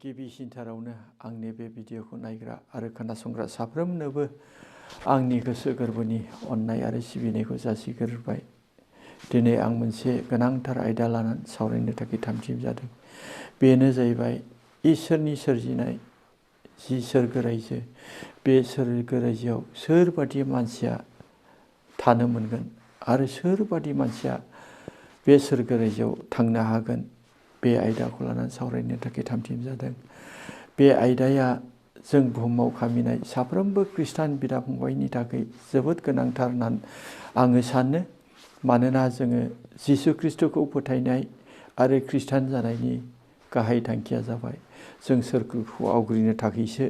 गिबिसिनथारावनो आंनि बे भिडिअखौ नायग्रा आरो खोनासंग्रा साफ्रोमनोबो आंनि गोसो गोरबोनि अननाय आरो सिबिनायखौ जासिग्रोबाय। दिनै आं मोनसे गोनांथार आयदा लानानै सावरायनो थाखाय थामथिम जादों। बेनो जाहैबाय इसोरनि सोरजिनाय जि सोरगो रायजो। बे सोरगो रायजोआव सोरबादि मानसिया थानो मोनगोन आरो सोरबादि मानसिया बे सोरगो रायजोआव थांनो हागोन, बे आयदाखौ लानानै सावरायनो थाखाय थामथिम जादों। बे आयदाया जों बुहुमाव खामिनाय साफ्रोमबो खृष्टान बिदा फंबायनि थाखाय जोबोद गोनांथार होननानै आङो सानो। मानोना जोङो जिसु ख्रिस्ट'खौ फोथायनाय आरो खृष्टान जानायनि गाहाय थांखिया जाबाय जों सोरगोखौ आवग्रिनो थाखायसो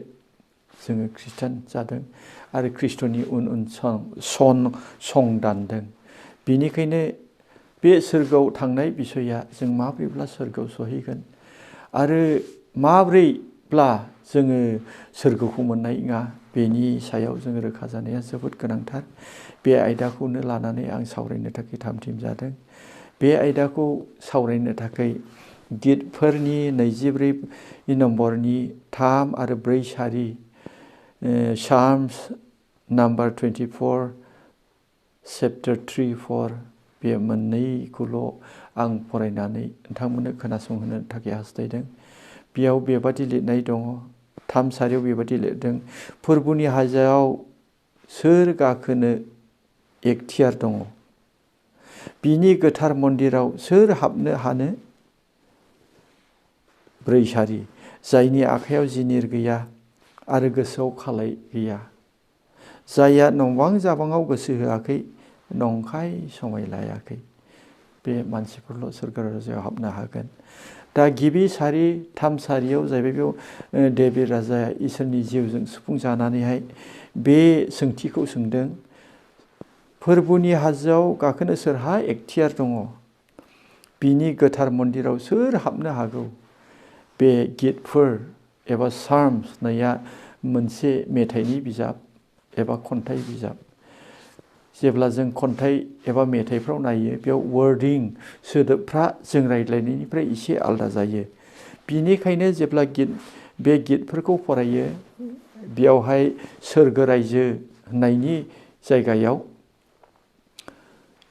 जोङो खृष्टान जादों आरो खृष्टनि उन उन सं दानदों। बिनिखायनो बे सोरगोआव थांनाय बिसया जों माब्रैब्ला सोरगोआव सहैगोन आरो माब्रैब्ला जोङो सोरगोखौ मोननाय नङा, बेनि सायाव जोङो रोखा जानाया जोबोद गोनांथार। बे आयदाखौनो लानानै आं सावरायनो थाखाय थामथिम जादों। बे आयदाखौ सावरायनो थाखाय गितफोरनि 24 नम्बरनि 3 आरो 4 सारि, साम्स नाम्बार 24 चेप्टार 3-4 बे मोननैखौल' आं फरायनानै नोंथांमोननो खोनासंहोनो थाखाय हास्थायदों। बेयाव बेबादि लिरनाय दङ, 3 सारियाव बेबादि लिरदों, फोरबुनि हाजोआव सोर गाखोनो एखथियार दङ? बिनि गोथार मन्दिराव सोर हाबनो हानो? 4 सारि, जायनि आखायाव जिनिर गैया आरो गोसोआव खालाय गैया, जायहा नंबां जाबाङाव गोसो होआखै, नंखाय समाय लायाखै, बे मानसिफोरल' सोरगो रायजोआव हाबनो हागोन। दा गिबि सारि 3 सारियाव जाहैबाय, बेयाव डेभिड राजाया इसोरनि जिउजों सुफुंजानानैहाय बे सोंथिखौ सोंदों, फोरबुनि हाजोआव गाखोनो सोरहा एखथियार दङ? बिनि गोथार मन्दिराव सोर हाबनो हागौ? बे गितफोर एबा साम्स होननाया मोनसे मेथाइनि बिजाब एबा खन्थाइ बिजाब। जेब्ला जों खन्थाइ एबा मेथाइफ्राव नायो, बेयाव वर्डिं सोदोबफ्रा जों रायज्लायनायनिफ्राय एसे आलादा जायो। बिनिखायनो जेब्ला बे गितफोरखौ फरायो, बेयावहाय सोरगो रायजो होननायनि जायगायाव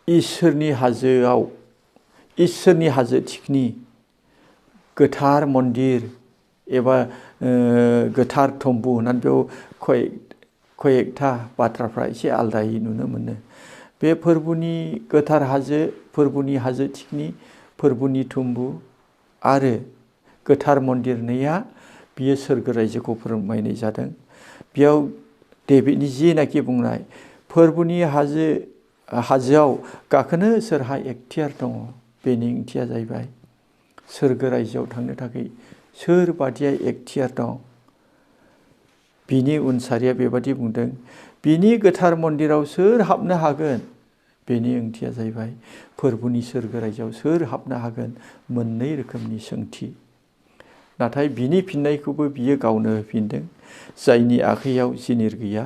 इसोरनि हाजोआव, इसोरनि हाजो थिखिनि गोथार मन्दिर एबा गोथार तम्बु होननानै बेयाव कयेकथा बाथ्राफ्रा एसे आलादायै नुनो मोनो। बे फोरबुनि गोथार हाजो, फोरबुनि हाजो थिखिनि, फोरबुनि तम्बु आरो गोथार मन्दिर होननाया बियो सोरगो रायजोखौ फोरमायनाय जादों। बेयाव डेभिडनि जिनाखि बुंनाय फोरबुनि हाजोआव गाखोनो सोरहा एखथियार दङ, बेनि ओंथिया जाहैबाय सोरगो रायजोआव थांनो थाखाय सोर बादिया एखथियार दं। बिनि उनसारिया बेबादि बुंदों, बिनि गोथार मन्दिराव सोर हाबनो हागोन? बेनि ओंथिया जाहैबाय फोरबुनि सोरगो रायजोआव सोर हाबनो हागोन? मोननै रोखोमनि सोंथि। नाथाय बिनि फिननायखौबो बियो गावनो होफिनदों, जायनि आखाइयाव जिनिर गैया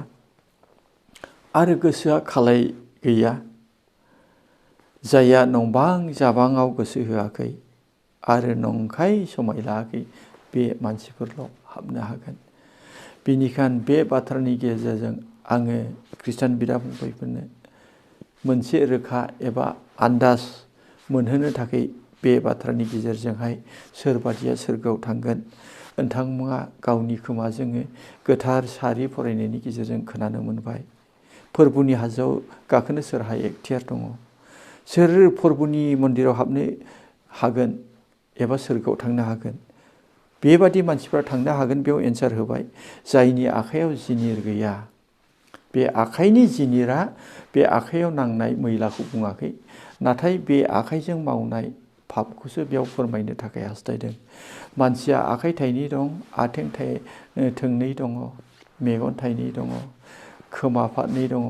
आरो गोसोआ खालाय गैया, जायहा नंबां जाबाङाव गोसो होआखै आरो नंखाय समाय लायाखै, बे मानसिफोरल' हाबनो हागोन। बेनिखायनो बे बाथ्रानि गेजेरजों आङो खृष्टान बिदा फंबायफोरनो मोनसे रोखा एबा आन्दाज मोनहोनो थाखाय बे बाथ्रानि गेजेरजोंहाय सोरबादिया सोरगोआव थांगोन, नोंथांमोना गावनि खोमाजोंनो गोथार सारि फरायनायनि गेजेरजों खोनानो मोनबाय। फोरबुनि हाजोआव गाखोनो सोरहा एखथियार दङ? सोर फोरबुनि मन्दिराव हाबनो हागोन एबा सोरगोआव थांनो हागोन? बेबादि मानसिफ्रा थांनो हागोन। बेयाव एन्सार होबाय, जायनि आखाइयाव जिनिर गैया। बे आखाइनि जिनिरा बे आखाइयाव नांनाय मैलाखौ बुङाखै, नाथाय बे आखाइजों मावनाय पापखौसो बेयाव फोरमायनो थाखाय हास्थायदों। मानसिया आखाइ थाइनै दं, आथिं थोंनै दङ, मेगन थाइनै दङ, खोमा फारनै दङ,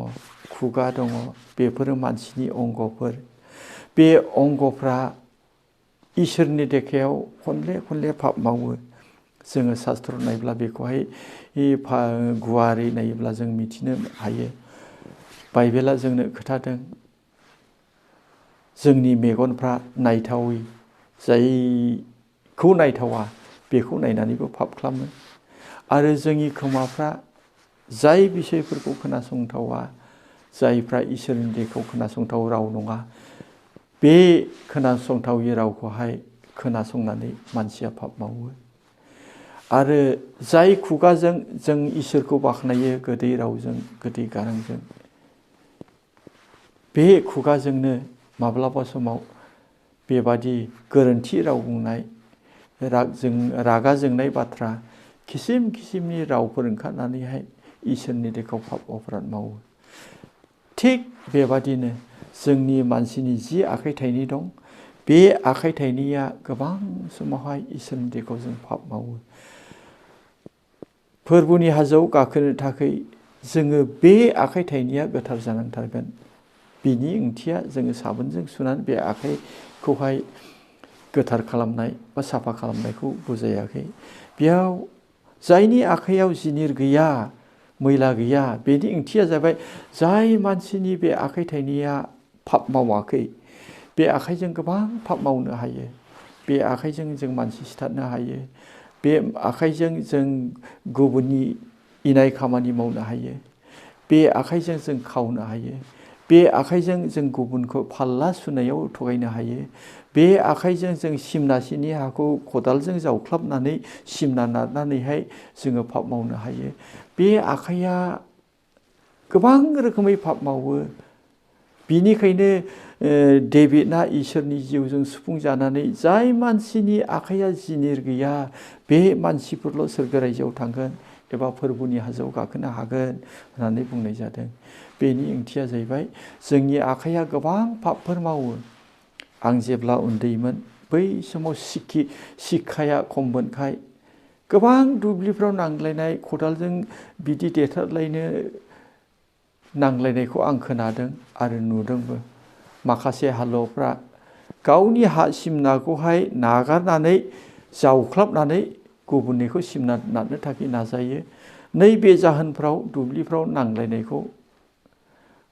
खुगा दङ, बेफोरो मानसिनि अंगफोर। बे अंगफ्रा इसोरनि देखायाव खनले खनले पाप मावो। जोङो शास्त्र नायब्ला बेखौहाय गुवारै नायोब्ला जों मिथिनो हायो। बाइबेला जोंनो खोथादों, जोंनि मेगनफ्रा नायथावै, जायखौ नायथावा बेखौ नायनानैबो पाप खालामो। आरो जोंनि खोमाफ्रा जाय बिसयफोरखौ खोनासंथावा, जायफ्रा इसोरनि देखौ खोनासंथाव राव नङा, बे खोनासंथावि रावखौहाय खोनासंनानै मानसिया पाप मावो। आरो जाय खुगाजों जों इसोरखौ बाख्नायो गोदै रावजों, गोदै गारांजों, बे खुगाजोंनो माब्लाबा समाव बेबादि गोरोन्थि राव बुंनाय, रागा जोंनाय बाथ्रा, खिसिम खिसिमनि रावफोर ओंखारनानैहाय इसोरनि देखौ पाप अपराध मावो। थिग बेबादिनो जोंनि मानसिनि जि आखाइ थाइनै दं, बे आखाइ थाइनैया गोबां समावहाय इसोरनि देखौ जों पाप मावो। फोरबुनि हाजोआव गाखोनो थाखाय जोङो बे आखाइ थाइनैया गोथार जानांथारगोन। बिनि ओंथिया जोङो साबोनजों सुनानै बे आखाइखौहाय गोथार खालामनाय बा साफा खालामनायखौ बुजायाखै। बेयाव जायनि आखाइयाव जिनिर गैया, मैला गैया, बेनि ओंथिया जाबाय जाय मानसिनि बे आखाइ थाइनैया पाप मावाखै, बे आखाइजों गोबां पाप मावनो हायो। बे आखाइजों जों मानसि सिथारनो हायो। बे आखाइजों जों गुबुननि इनाय खामानि मावनो हायो। बे आखाइजों जों खावनो हायो। बे आखाइजों जों गुबुनखौ फाल्ला सुनायाव थगायनो हायो। बे आखाइजों जों सिमनासेनि हाखौ खदालजों जावख्लाबनानै सिमना नारनानैहाय जोङो पाप मावनो हायो। बे आखाइया गोबां रोखोमै पाप मावो। बिनिखायनो डेभिडआ इसोरनि जिउजों सुफुंजानानै जाय मानसिनि आखाइया जिनिर गैया, बे मानसिफोरल' सोरगो रायजोआव थांगोन एबा फोरबुनि हाजोआव गाखोनो हागोन होननानै बुंनाय जादों। बेनि ओंथिया जाहैबाय जोंनि आखाइया गोबां पापफोर मावो। आं जेब्ला उन्दैमोन, बै समाव शिक्षाया खममोनखाय गोबां दुब्लिफ्राव नांलायनाय, खदालजों बिदि देथारलायनो नांलायनायखौ आं खोनादों आरो नुदोंबो। माखासे हालुवाफ्रा गावनि हा सिमनाखौहाय नागारनानै जावख्लाबनानै गुबुननिखौ सिमना नारनो थाखाय नाजायो। नैबे जाहोनफ्राव दुब्लिफ्राव नांलायनायखौ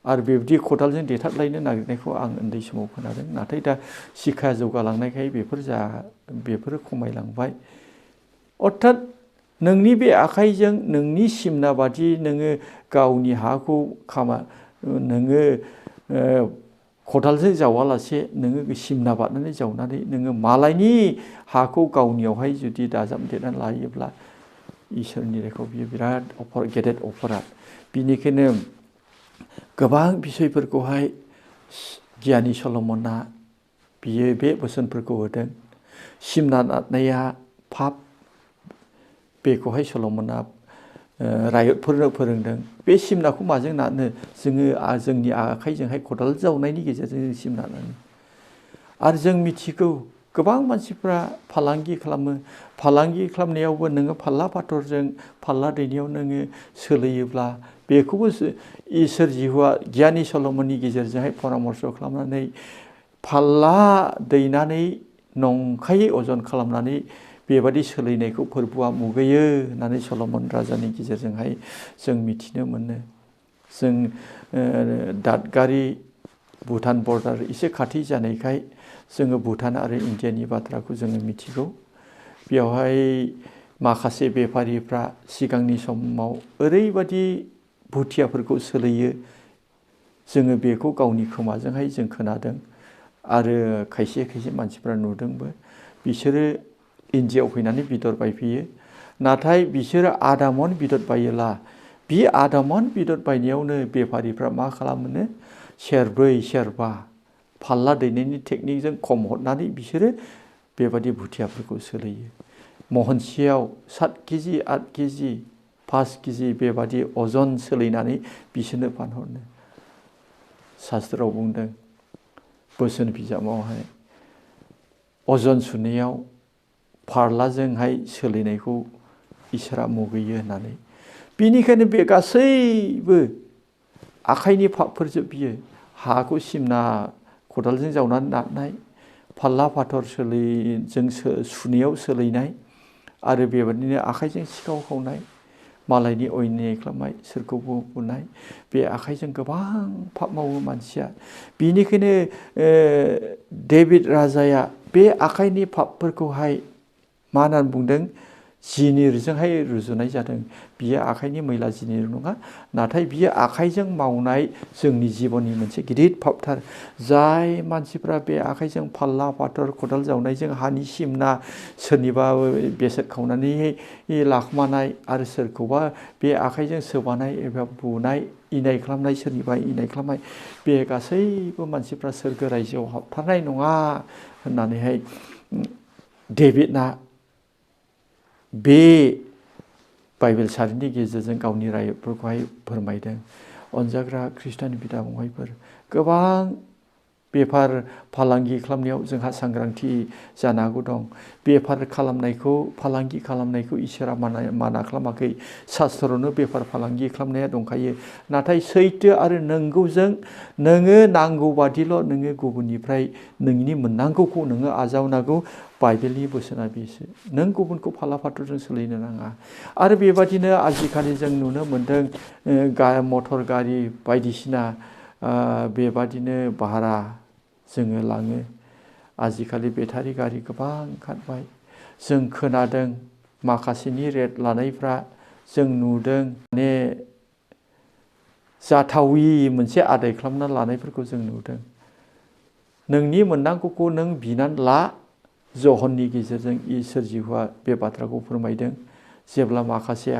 आरो बेबायदि खदालजों देथारलायनो नागिरनायखौ आं उन्दै समाव खोनादों। नाथाय दा शिक्षा जौगालांनायखाय बेफोरो खमायलांबाय। अर्थात नोंनि बे आखाइजों नोंनि सिमना बादि नोङो गावनि हाखौ नोङो खदालजों जावालासे नोङो सिमना बारनानै जावनानै नोङो मालायनि हाखौ गावनियावहाय जुदि दाजाबदेरनानै लायोब्ला इसोरनि देखौ बियो बिराद गेदेर अपराध। बिनिखायनो गोबां बिसयफोरखौहाय गियानि सल'मना बियो बे बोसोनफोरखौ होदों। सिमना नारनाया पाप, बेखौहाय सल'मना रायतफोरनो फोरोंदों। बे सिमनाखौ माजों नारनो? जोंनि आखाइजोंहाय खदाल जावनायनि गेजेरजों जों सिमना नारो। आरो जों मिथिगौ गोबां मानसिफ्रा फालांगि खालामो। फालांगि खालामनायावबो नोङो फाल्ला फाथरजों फाल्ला दैनायाव नोङो सोलियोब्ला बेखौबो इसोर जिहुआ गियानि सल'मननि गेजेरजोंहाय परामर्स खालामनानै फाल्ला दैनानै नंखायै अजन खालामनानै बेबादि सोलिनायखौ फोरबुआ मुगैयो होननानै सल'मन राजानि गेजेरजोंहाय जों मिथिनो मोनो। जों दादगारि भुटान बर्डार एसे खाथि जानायखाय जोङो भुटान आरो इन्डियानि बाथ्राखौ जोङो मिथिगौ। बेवहाय माखासे बेफारिफ्रा सिगांनि समाव ओरैबादि भुटियाफोरखौ सोलियो, जोङो बेखौ गावनि खोमाजोंहाय जों खोनादों आरो खायसे खायसे मानसिफ्रा नुदोंबो। बिसोरो इन्डियाआव फैनानै बेदर बायफैयो। नाथाय बिसोरो आधा मन बेदर बायोला, बे आधा मन बेदर बायनायावनो बेफारिफ्रा मा खालामोनो, सेरब्रै सेरबा फाल्ला दैनायनि टेकनिकजों खम हरनानै बिसोरो बेबादि भुटियाफोरखौ सोलियो। महनसेयाव 7 केजि 8 केजि 5 केजि बेबादि अजन सोलिनानै बिसोरनो फानहरनो। शास्त्रआव बुंदों बोसोन बिजाबावहाय अजन सुनायाव फारलाजोंहाय सोलिनायखौ इसोरा मुगैयो होननानै। बिनिखायनो बे गासैबो आखाइनि पापफोरजोब बियो। हाखौ सिमना खदालजों जावनानै नारनाय, फाल्ला फाथर सुनायाव सोलिनाय आरो बेबादिनो आखाइजों सिखाव खावनाय, मालायनि अयनाय खालामनाय, सोरखौबो बुनाय, बे आखाइजों गोबां पाप मावो मानसिया। बिनिखायनो डेभिड राजाया बे आखाइनि पापफोरखौहाय मा होननानै बुंदों जिनिरजोंहाय रुजुनाय जादों। बियो आखाइनि मैला जिनिर नङा, नाथाय बियो आखाइजों मावनाय जोंनि जिबननि मोनसे गिदिर फावथार। जाय मानसिफ्रा बे आखाइजों फाल्ला फाथर खदाल जावनायजों हानि सिमना सोरनिबा बेसाद खावनानै लाखुमानाय आरो सोरखौबा बे आखाइजों सोबानाय एबा बुनाय इनाय खालामनाय, सोरनिबा इनाय खालामनाय, बे गासैबो मानसिफ्रा सोरगो रायजोआव हाबथारनाय नङा होननानैहाय डेभिडना बे बाइबेल सारिनि गेजेरजों गावनि रायफोरखौहाय फोरमायदों। अनजाग्रा खृष्टान बिदा फंबायफोर, गोबां बेफार फालांगि खालामनायाव जोंहा सांग्रांथि जानांगौ दं। बेफार खालामनायखौ फालांगि खालामनायखौ इसोरा माना खालामाखै। शास्त्रआवनो बेफार फालांगि खालामनाया दंखायो। नाथाय सैथो आरो नंगौजों नोङो नांगौ बादिल' नोङो गुबुननिफ्राय नोंनि मोननांगौखौ नोङो आजावनांगौ। बाइबेलनि बोसोना बेसो। नों गुबुनखौ फाला फाथरजों सोलिनो नाङा। आरो बेबादिनो आजिखालि जों नुनो मोन्दों मटर गारि बायदिसिना बेबादिनो भारा जोङो लाङो। आजिखालि बेटारि गारि गोबां ओंखारबाय। जों खोनादों माखासेनि रेट लानायफ्रा जों नुदों माने जाथावि मोनसे आदाय खालामना लानायफोरखौ जों नुदों। नोंनि मोननांगौखौ नों बिनानै ला। जहननि गेजेरजों इसोर जिउआ बे बाथ्राखौ फोरमायदों। जेब्ला माखासे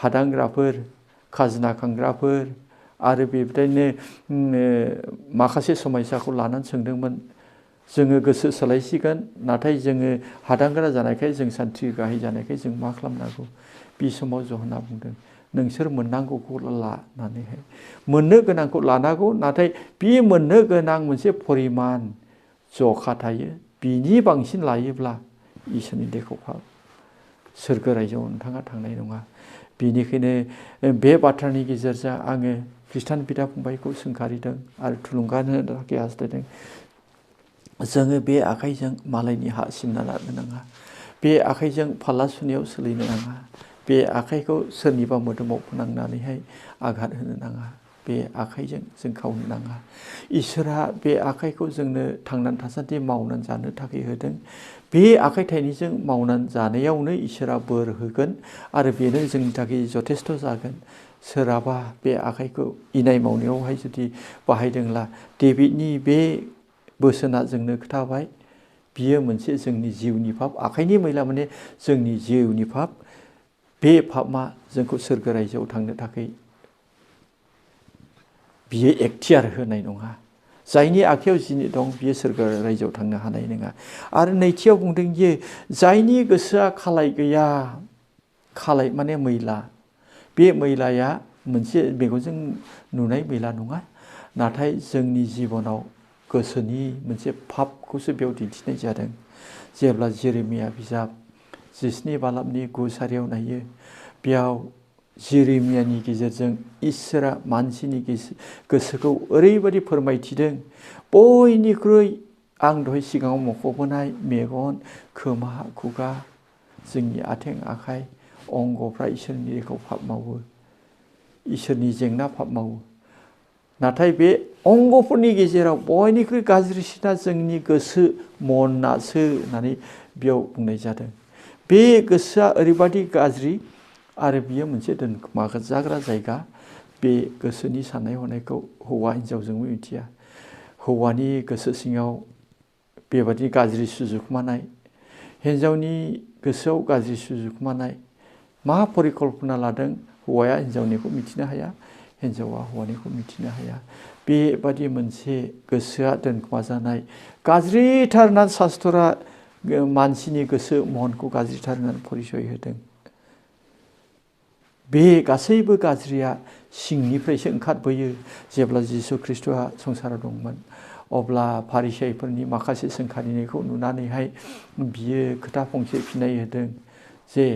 हादांग्राफोर, खाजोना खांग्राफोर आरो बेबायदिनो माखासे समयसाखौ लानानै सोंदोंमोन, जोङो गोसो सोलायसिगोन, नाथाय जोङो हादांग्रा जानायखाय जों सान्थ्रि गाहाय जानायखाय जों मा खालामनांगौ? बे समाव जहना बुंदों, नोंसोर मोननांगौखौ ला होननानैहाय। मोननो गोनांखौ लानांगौ, नाथाय बे मोननो गोनां मोनसे परिमान जखा थायो। बिनि बांसिन लायोब्ला इसोरनि देखौ सोरगो रायजोआव नोंथाङा थांनाय नङा। बेनिखायनो बे बाथ्रानि गेजेरजों आङो खृष्टान बिदा फंबायखौ सोंखारिदों आरो थुलुंगा होनो थाखाय हास्थायदों। जोङो बे आखाइजों मालायनि हा सिमना लानो नाङा। बे आखाइजों फाल्ला सुनायाव सोलिनो नाङा। बे आखाइखौ सोरनिबा मोदोमाव फोनांनानैहाय आघात होनो नाङा। बे आखाइजों जों खावनो नाङा। इसोरा बे आखाइखौ जोंनो थांनानै थासान्दि मावनानै जानो थाखाय होदों। बे आखाइ थाइनैजों मावनानै जानायावनो इसोरा बोर होगोन आरो बेनो जोंनि थाखाय जथेस्थ' जागोन। सोरहाबा बे आखाइखौ इनाय मावनायावहाय जुदि बाहायदोंब्ला, डेभिडनि बे बोसोना जोंनो खोथाबाय, बियो मोनसे जोंनि जिउनि पाप। आखाइनि मैला माने जोंनि जिउनि पाप। बे पापआ जोंखौ सोरगो रायजोआव थांनो थाखाय बियो एखथियार होनाय नङा। जायनि आखाइयाव जिनिस दं बियो सोरगो रायजोआव थांनो हानाय नङा। आरो नैथियाव बुंदों जे जायनि गोसोआ खालाय गैया, खालाय माने मैला, बे मैलाया मोनसे मेगनजों नुनाय मैला नङा, नाथाय जोंनि जिबनाव गोसोनि मोनसे पापखौसो बेयाव दिन्थिनाय जादों। जेब्ला जेरेमिया बिजाब 14 बालाबनि 9 सारियाव नायो, बेयाव जेरेमियानि गेजेरजों इसोरा मानसिनि गोसोखौ ओरैबायदि फोरमायथिदों। बयनिख्रुइ आं दहाय सिगाङाव मख'बोनाय मेगन, खोमा, खुगा, जोंनि आथिं आखाइ, अंगफ्रा इसोरनि रेखाव पाप मावो, इसोरनि जेंना पाप मावो। नाथाय बे अंगफोरनि गेजेराव बयनिख्रुइ गाज्रिसिना जोंनि गोसो मनासो होननानै बेयाव बुंनाय जादों। बे गोसोआ ओरैबादि गाज्रि आरो बियो मोनसे दोनखोमाजाग्रा जायगा। बे गोसोनि साननाय हनायखौ हौवा हिन्जावजोंबो मिथिया। हौवानि गोसो सिङाव बेबादि गाज्रि सुजुखुमानाय, हिन्जावनि गोसोआव गाज्रि सुजुखुमानाय, मा परिकल्पना लादों हौवाया हिन्जावनिखौ मिथिनो हाया, हिन्जावा हौवानिखौ मिथिनो हाया। बेबादि मोनसे गोसोआ दोनखोमा जानाय गाज्रिथार होननानै शास्त्रआ मानसिनि गोसो महनखौ गाज्रिथार होननानै परिचय होदों। बे गासैबो गाज्रिया सिंनिफ्रायसो ओंखारबोयो। जेब्ला जिसु ख्रिस्ट'आ संसाराव दंमोन, अब्ला फारिसाइफोरनि माखासे सोंखारिनायखौ नुनानैहाय बियो खोथा फंसे फिननाय होदों जे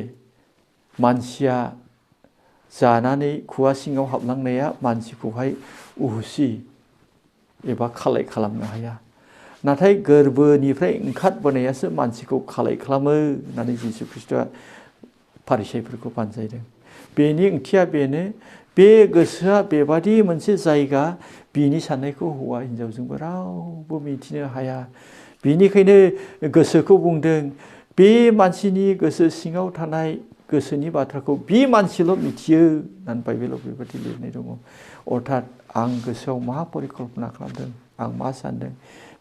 मानसिया जानानै खुगा सिङाव हाबलांनाया मानसिखौहाय उहुसि एबा खालाय खालामनो हाया, नाथाय गोरबोनिफ्राय ओंखारबोनायासो मानसिखौ खालाय खालामो होननानै जिसु ख्रिस्ट'आ फारिसाइफोरखौ बानजायदों। बेनि ओंथिया बेनो, बे गोसोआ बेबादि मोनसे जायगा, बिनि साननायखौ हौवा हिन्जावजोंबो रावबो मिथिनो हाया। बेनिखायनो गोसोखौ बुंदों, बे मानसिनि गोसो सिङाव थानाय गोसोनि बाथ्राखौ बे मानसिल' मिथियो होननानै बाइबेलाव बेबायदि लिरनाय दङ। अर्थात आं गोसोआव मा परिकल्पना खालामदों, आं मा सानदों,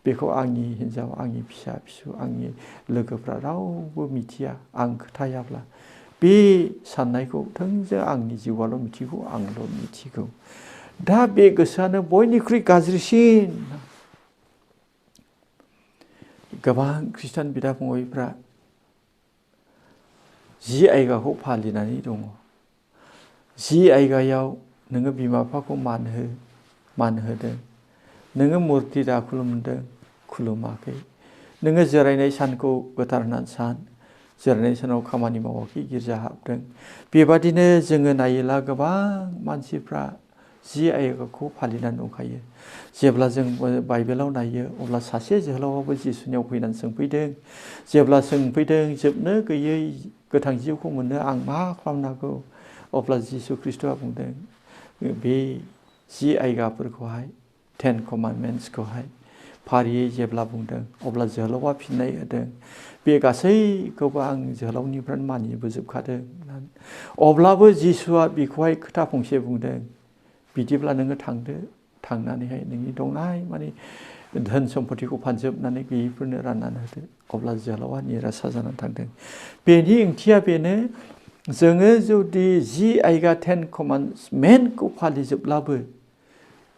बेखौ आंनि हिन्जाव, आंनि फिसा फिसौ, आंनि लोगोफ्रा रावबो मिथिया। आं खोथायाब्ला बे साननायखौ थोंजों आंनि जिउआल' मिथिगौ, आंल' मिथिगौ। दा बे गोसोआनो बयनिख्रुइ गाज्रिसिन। गोबां खृष्टान बिदा फंबायफ्रा जि आयगाखौ फालिनानै दङ। जि आयगायाव नोङो बिमा बिफाखौ मान होदों, नोङो मुर्ति दाखुलुमदों, खुलुमाखै, नोङो जिरायनाय सानखौ गोथार होननानै सान, जिरायनाय सानाव खामानि मावाखै, गिर्जा हाबदों। बेबादिनो जोङो नायोला गोबां मानसिफ्रा जि आयगाखौ फालिनानै दंखायो। जेब्ला जों बाइबेलाव नायो अब्ला सासे जोहोलावाबो जिसुनियाव फैनानै सोंफैदों। जेब्ला सोंफैदों जोबनो गैयै गोथां जिउखौ मोननो आं मा खालामनांगौ? अब्ला जिसु ख्रिस्ट'आ बुंदों बे जि आयगाफोरखौहाय, 10 कमान्डमेन्ट्सखौहाय फारियै जेब्ला बुंदों अब्ला जोहोलावा फिननाय होदों, बे गासैखौबो आं जोहोलावनिफ्राय मानिबोजोबखादों। अब्लाबो जिसुआ बेखौहाय खोथा फंसे बुंदों, बिदिब्ला नोङो थांदो, थांनानैहाय नोंनि दंनाय माने धोन सम्पतिखौ फानजोबनानै गैयैफोरनो राननानै होदो। अब्ला जोहोलावा निरासा जानानै थांदों। बेनि ओंथिया बेनो, जोङो जुदि जि आयगा 10 कमान्डमेन्टखौ फालिजोबब्लाबो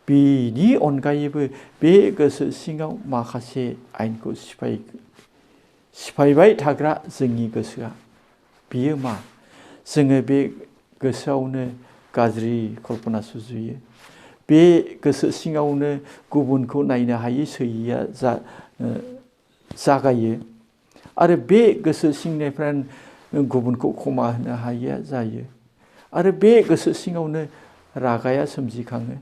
बेनि अनगायैबो बे गोसो सिङाव माखासे आयेनखौ सिफायबाय थाग्रा जोंनि गोसोआ, बियो मा? जोङो बे गोसोआवनो गाज्रि कल्पना सुजुयो। बे गोसो सिङावनो गुबुनखौ नायनो हायै सैयैया जागायो। आरो बे गोसो सिंनिफ्राय गुबुनखौ क्षमा होनो हायैया जायो। आरो बे गोसो सिङावनो रागाया सोमजिखाङो।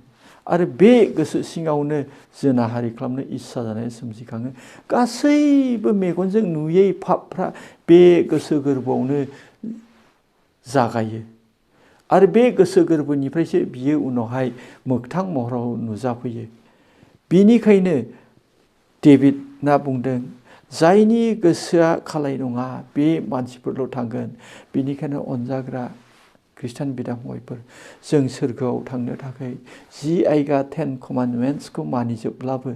आरो बे गोसो सिङावनो जिनाहारि खालामनो इस्सा जानाया सोमजिखाङो। गासैबो मेगनजों नुयै पापफ्रा बे गोसो गोरबोआवनो जागायो। आरो बे गोसो गोरबोनिफ्रायसो बियो उनावहाय मोगथां महराव नुजाफैयो। बिनिखायनो डेभिडना बुंदों, जायनि गोसोआ खालाय नङा बे मानसिफोरल' थांगोन। बिनिखायनो अनजाग्रा खृष्टान बिदा फंबायफोर, जों सोरगोआव थांनो थाखाय जि आयगा 10 कमान्डमेन्ट्सखौ मानिजोबब्लाबो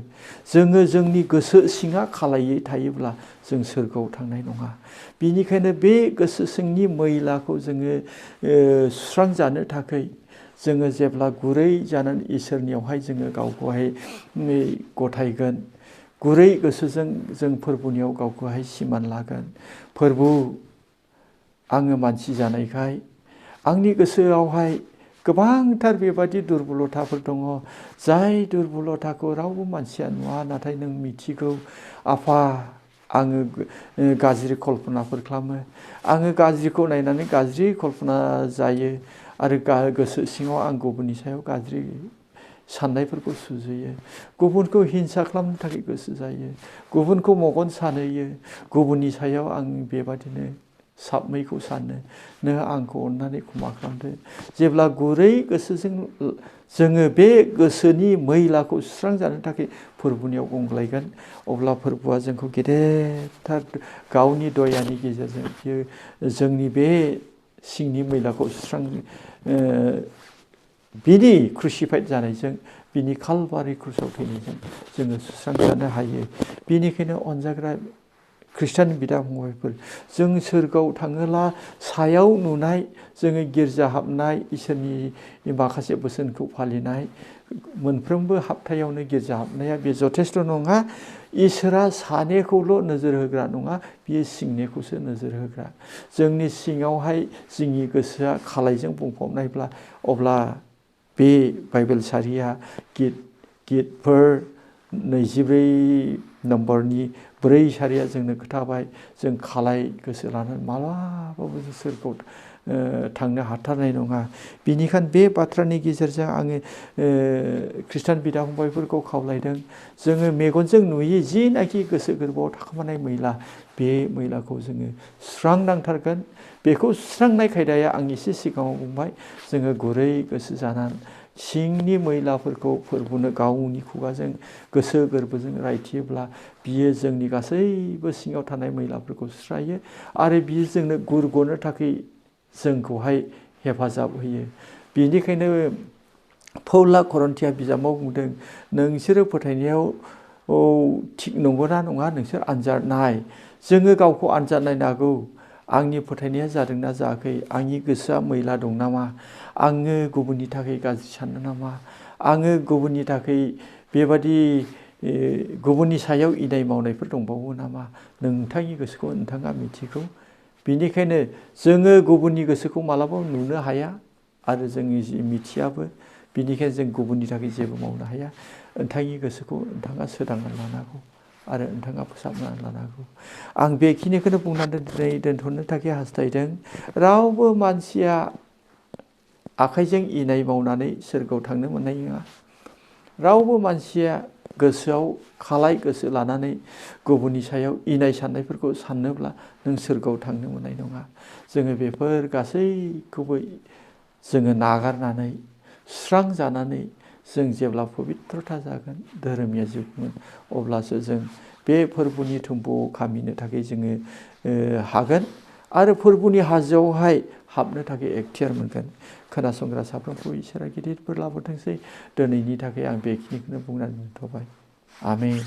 जोङो जोंनि गोसो सिङा खालायै थायोब्ला जों सोरगोआव थांनाय नङा। बिनिखायनो बे गोसो सिंनि मैलाखौ जोङो सुस्रांजानो थाखाय जोङो जेब्ला गुरै जानानै इसोरनियावहाय जोङो गावखौहाय गथायगोन, गुरै गोसोजों जों फोरबुनियाव गावखौहाय सिमान लागोन। फोरबु, आङो मानसि जानायखाय आंनि गोसोआवहाय गोबांथार बेबादि दुरबलथाफोर दङ। जाय दुरबलथाखौ रावबो मानसिया नुवा, नाथाय नों मिथिगौ। आफा, आङो गाज्रि कल्पनाफोर खालामो। आङो गाज्रिखौ नायनानै गाज्रि कल्पना जायो। आरो गोसो सिङाव आं गुबुननि सायाव गाज्रि साननायफोरखौ सुजुयो। गुबुनखौ हिंसा खालामनो थाखाय गोसो जायो। गुबुनखौ मेगन सानहोयो। गुबुननि सायाव आं बेबादिनो साबमैखौ सानो। नों आंखौ अननानै क्षमा खालामदो। जेब्ला गुरै गोसोजों जोङो बे गोसोनि मैलाखौ सुस्रांजानो थाखाय फोरबुनियाव गंग्लायगोन, अब्ला फोरबुआ जोंखौ गेदेरथार गावनि दयानि गेजेरजों बियो जोंनि बे सिंनि मैलाखौ बिनि क्रुसिफाइड जानायजों, बिनि कालभारि क्रुसाव थैनायजों जोङो सुस्रांजानो हायो। बिनिखायनो अनजाग्रा खृष्टान बिदा फंबायफोर, जों सोरगोआव थाङोला सायाव नुनाय जोङो गिर्जा हाबनाय, इसोरनि माखासे बोसोनखौ फालिनाय, मोनफ्रोमबो हाबथायावनो गिर्जा हाबनाया बे जथेस्थ' नङा। इसोरा सानेखौल' नोजोर होग्रा नङा, बियो सिंनिखौसो नोजोर होग्रा। जोंनि सिङावहाय जोंनि गोसोआ खालायजों बुंफबनायब्ला अब्ला बे बाइबेल सारिया गितफोर 24 नम्बरनि 4 सारिया जोंनो खोथाबाय, जों खालाय गोसो लानानै मालाबाबो सोरगोआव थांनो हाथारनाय नङा। बिनिखायनो बे बाथ्रानि गेजेरजों आङो खृष्टान बिदा फंबायफोरखौ खावलायदों, जोङो मेगनजों नुयै जिनाखि गोसो गोरबोआव थाखोमानाय मैला, बे मैलाखौ जोङो सुस्रांनांथारगोन। बेखौ सुस्रांनाय खायदाया आं एसे सिगाङाव बुंबाय। जोङो गुरै गोसो जानानै सिंनि मैलाफोरखौ फोरबुनो गावनि खुगाजों गोसो गोरबोजों रायथियोब्ला बियो जोंनि गासैबो सिङाव थानाय मैलाफोरखौ सुस्रायो आरो बियो जोंनो गुर गनो थाखाय जोंखौहाय हेफाजाब होयो। बेनिखायनो पौला करन्थिया बिजाबाव बुंदों नोंसोरो फोथायनायाव थिग नंगौना नङा नोंसोर आनजाद नाय। जोङो गावखौ आनजाद नायनांगौ। आंनि फोथायनाया जादोंना जायाखै? आंनि गोसोआ मैला दं नामा? आङो गुबुननि थाखाय गाज्रि सानो नामा? आङो गुबुननि थाखाय बेबादि गुबुननि सायाव इनाय मावनायफोर दंबावो नामा? नोंथांनि गोसोखौ नोंथाङा मिथिगौ। बेनिखायनो जोङो गुबुननि गोसोखौ मालाबाबो नुनो हाया आरो जोंनि जि मिथियाबो। बेनिखायनो जों गुबुननि थाखाय जेबो मावनो हाया। नोंथांनि गोसोखौ नोंथाङा सोदांना लानांगौ आरो नोंथाङा फोसाबनानै लानांगौ। आं बेखिनिखौनो बुंनानै दिनै दोनथ'नो थाखाय हास्थायदों। रावबो मानसिया आखाइजों इनाय मावनानै सोरगोआव थांनो मोननाय नङा। रावबो मानसिया गोसोआव खालाय गोसो लानानै गुबुननि सायाव इनाय साननायफोरखौ साननोब्ला नों सोरगोआव थांनो मोननाय नङा। जोङो बेफोर गासैखौबो जोङो नागारनानै सुस्रांजानानै जों जेब्ला पबित्रता जागोन धोरोमनिया जोबगोन अब्लासो जों बे फोरबोनि थुम्बुआव खामिनो थाखाय जोङो हागोन आरो फोरबोनि हाजोआवहाय हाबनो थाखाय एखथियार मोनगोन। खोनासंग्रा साफ्रोमखौ इसोरा गिदिर बोर लाबोथोंसै। दिनैनि थाखाय आं बेखिनिखौनो बुंनानै दोनथ'बाय। आमेन।